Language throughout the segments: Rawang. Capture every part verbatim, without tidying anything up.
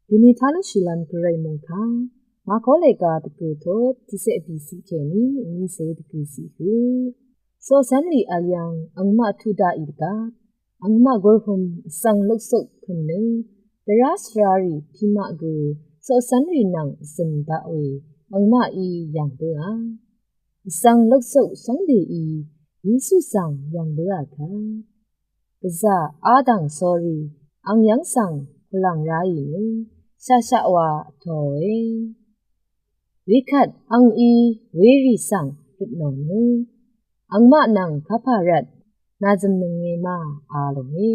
Dini talø shìlvm gvray mungkà, mako lèga dvgø̀ tot tiqsè bìsiq kèní vnísè dvgø̀ siq hø. Soqcv́nrì vl yv̀ng angmaq tuq daqì dvgvp, angmaq gurhø̀m vsvng luksuk kø̀m nø, dvrá svrarì tiqmaq gø soqcv́nrì nvng vzø̀m daq we angmaqí yv̀ng bǿà. Vsvng luksuk shvngbeí Yesu svng yv̀ng bǿà kvt. Gvzà adv̀ng sori ang yv́ng svng kulv̀ng ráì nø shaqshaq wa vtòe. Wekvt angí werì svng røtnò nø, angmaq nvng kapà rvt nàzø̀mnønge ma a lòe.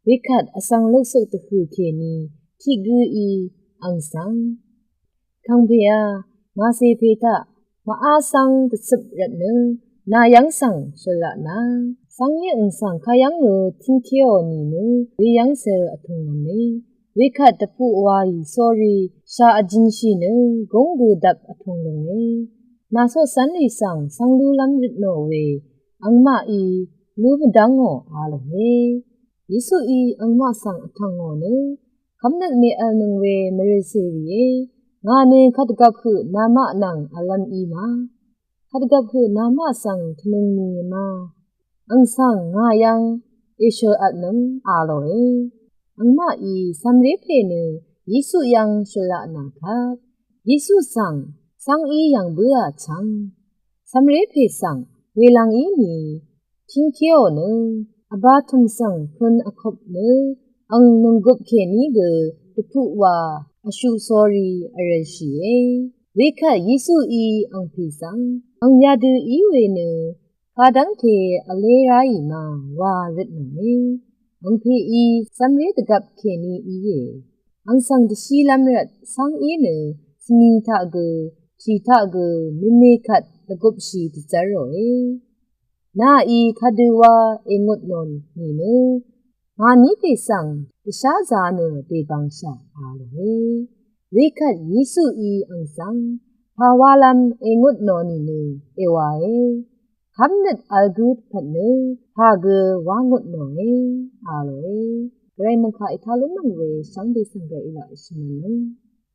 Wekvt vsvng luksuk dvhø̀ kèní tiq gǿí ang svng, Tv̀ngpèá, ngàcè pè taq màá svng dvcøp rvtnø nà yv́ng svng shø̀laq nà, svng yv́ng svng kayv́ngø tingkéò nìnø weyv́ng cø vtùngv̄me. Wekvt dvpuq waì sori shà vjø̄nshì nø gúng gø dvp vtùng lùnge. Nà soqcv́nrì svng svng lúlv́m røtnò we angmaqí lú mvdv́ngò a lòe. Yesuí angmaq svng vtv̀ngò nø, Kv́mnøt mèvlnøng we mvrø̀cè rìé, ngà nø kadvgvp høq namaq nvng vlv́m í ma. Kadvgvp høq namaq svng tvnøng nìe ma. Ang svng ngà yv́ng èshø̀ vtnøng a lòe. Angmaqí cv̀mré pè nø Yesu yv́ng shø̀laq nà kvt, Yesu svng cv́ng í yv̀ng bǿà chv̀ng. Cv̀mré pè svng welv̀ng í nì tingkéò nø, vbā tø̀m svng køn vkop nø ang nònggøp kèní gø dvpuq wa vshuq sori vrv̄lshìe. Wekvt Yesuí angpè svng, ang yadø í we nø kadv́ngte vlé ráì ma wa røtnòe. Angpèí cv̀mré dvgvp kèní íe. Ang svng dvshílv́m rvt cv́ng í nø svmi taq gø, tì taq gø, mèmè kvt dvgupshì dvzv́r ròe. Nàí kadøwa èngutnò nìnø, ngàní pè svng dvsházā nø dèbvngshà a lòe. Wekvt Yesuí ang svng pàwálv́m èngutnò nìnø èwàe. Kv́mnøt vl gǿ dvpvt nø pà gø wá ngutnòe a lòe. Gvray mòngkà ètá lúnnøng we shvngbe svng gvray èlaq èshvmv̄nnøng.